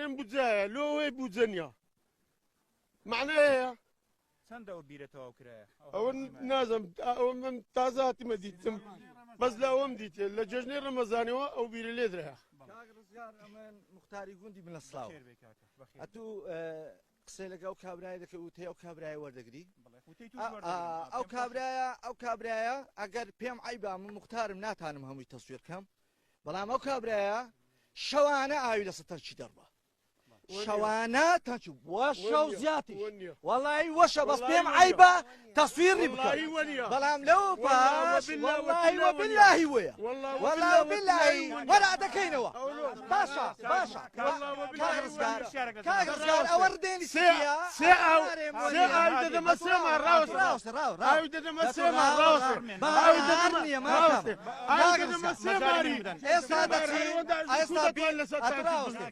دەرم بودجایە لۆ ئەوەی بودجە نییە معنایە چەندە ئەو بیرە تەواو کرایە؟ ئەوە نازم ئەوە من تازە هاتیمە دیتم بەس لە ئەوەم دیتێ لە جێژنەی ڕەمەزانەوە ئەو بیرە لێدرایە. کاک ڕزگار ئەمن موختاری گوندی بنە سڵاو ئەتوو قسەی لەگە ئەو کابرای دەکەی وتەی ئەو کابرای وەردەگری ئەو کابرایە ئەو کابرایە ئەگەر پێم عیبا من مختارم ناتانم هەمووی تەسویر کەم بەڵام ئەو کابرایە شەوانە ئاوی لەسەر تەنکی دەڕوە شەوانە تەنکی وە شەو زیاتیش وەڵی وەشە بەس پێم عیبە تەسویری بکە بەڵام لەو پاش وەڵی وەبیلاهی وەیە وەڵا وبیلاهی وەرا دەکەینەوە باشە باشە کاک ڕزگار کاک ڕزگار ئەوە ڕدێنی سێ سێ ئاو سێ ئاوی دەدەمە سێ مار ڕاوەستە ڕاوەستە ڕاو ڕاو ئاوی دەدەمە سێ مار ڕاوەستە ئاوی دەدەمە ڕاوەستە ئاوی دەدەمە سێ ماری ئێستا دەچی ئێستا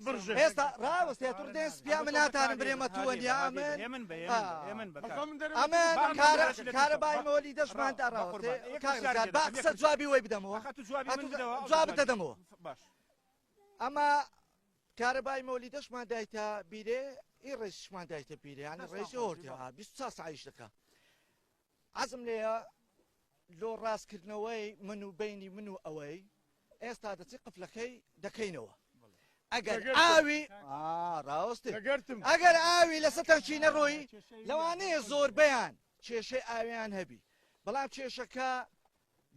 بڕژێ ئێستا ڕاوەستێ تو ڕدێن سپیا من ناتانم برێمە تووە نیە ئەمن ئەمن کارە کارەبای مۆلی دەشمان دا ڕاوەستێ کاک ڕزگار با قسە جوابی وەی بدەمەوە جوابت دەدەمەوە ئەمە کارەبای مۆلی دەشمان دایتە بیرێ ئی ڕێزیشمان دایتە بیرێ یانی ڕێزی هۆرتێ 24 ساعیش دەکا عەزم لێیە لۆ ڕاستکردنەوەی من و بینی من و ئەوەی ئێستا دەچی قفلەکەی دەکەینەوە ئەگەر ئاوی ڕاوەستی ئەگەر ئاوی لەسەر تەنکی نەڕۆی لەوانەیە زۆربەیان کێشەی ئاویان هەبی بەڵام کێشەکە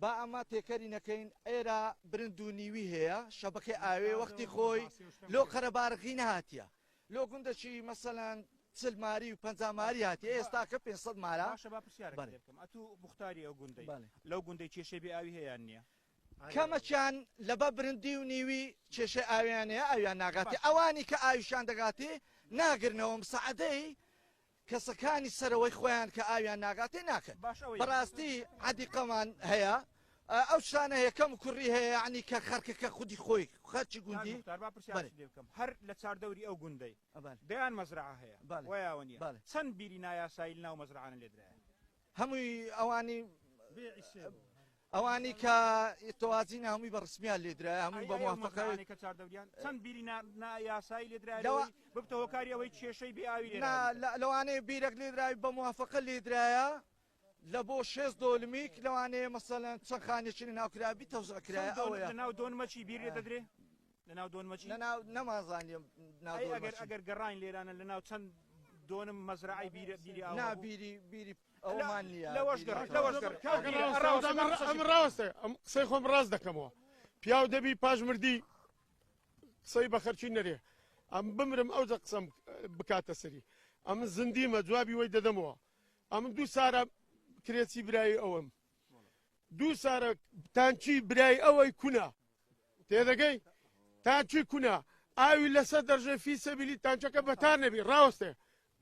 با ئەمە تێکەری نەکەین ئێرە برند و نیوی هەیە شەبەکەی ئاوێ وەختی خۆی لۆ قەرەبارغی نەهاتیە لۆ گوندەکی مەسەلەن 40 ماری و 50 ماری هاتیە ئێستا کە 500 مارە. باشە با پرسیارێکت لێ بکەم ئەتوو موختاری ئەو گوندەی لەو گوندەی کێشەی بێ ئاوی هەیە یان نییە؟ کەمەکیان لەبە برندی و نیوی کێشەی ئاویان هەیە ئاویان ناگاتێ ئەوانی کە ئاویشان دەگاتێ ناگرنەوە مساعدەی کەسەکانی سەرەوەی خۆیان کە ئاویان ناگاتێ ناکەن بەڕاستی عەدیقەمان هەیە ئەو شتانە هەیە کەم کوڕی هەیە یعنی کە خەرکەکە خودی خۆی خەرکی گوندی هەر لە چاردەوری ئەو گوندەی دەیان مەزرعە هەیە وایەوە نیە چەند بیری نایاسایی ناو مەزرعانە لێدرایە هەمووی ئەوانی ئەوانی کە تەوازینە هەمووی بە ڕسمیان لێدرایە هەمووی بە موافقە کە چاردەوریان چەند بیری نایاسایی لێدرایەوە ببتە هۆکاری ئەوەی کێشەی بێ ئاوی لەوانەیە بیرێک لێدراوی بە موافقە لێدرایە لە بۆ شێست دۆلمیک لەوانەیە مەسەلەن چەند خانێکی لە ناوکرابی تەوزع کرایە ئەوەیە لە ناو دۆنمەچی بیر لێ دەدرێ لە ناو دۆنمەچی لە ناو نەمازانیم ناو ئەگەر ئەگەر گەڕاین لێرانە لە ناو چەند دۆنم مەزرعی بیری بیری ئاو نا بیری بیری ئەومان نییە لەوەش گەڕ لەوەش گەڕ ئەم ڕاستە ئەم قسەی خۆم ڕاست دەکەمەوە پیاو دەبی پاش مردی قسەی بە خەرچی نەرێ ئەم بمرم ئەوجە قسەم بکاتە سەری ئەم زندیمە جوابی وەی دەدەمەوە ئەمن دوو سارە کرێچی برای ئەوم دوو سارە تانچی برای ئەوەی کونە تێدەگەی تانچی کونە ئاوی لەسەر دەرژێ فی سەبیلی تانچەکە بەتار نەبی ڕاوەستێ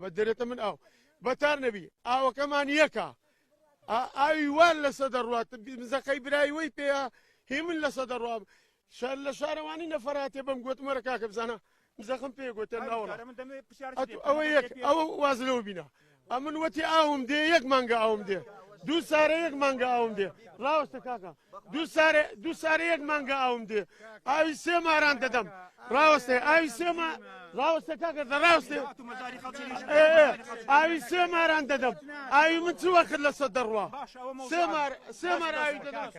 بە دەرێتە من ئاو بەتار نەبی ئاوەکەمان یەکە ئاوی وان لەسە دەڕوات مزەقەی برای وەی پێەیە هی من لەسە دەڕوام شار لە شارەوانی نەفەراتێ بەم گوتم وەرە کاکە بزانە مزەخم پێ گوتە ناوەڵا ئەوە یەک ئەوە واز لەوە بینە ئەمن وەتی ئاوم دێ یەک مانگە ئاوم دێ دوو سارە یەک مانگە ئاوم دێ ڕاوەستە کاکە دوو سارە دوو سارە یەک مانگە ئاوم دێ ئاوی سێ ماران دەدەم ڕاوەستێ ئاوی سێ ما ڕاوەستە کاکە دەڕاوستێ ئاوی سێ ماران دەدەم ئاوی من چ وەخت لەسەر دەڕوا سێ مار سێ مار ئاوی دەدەم.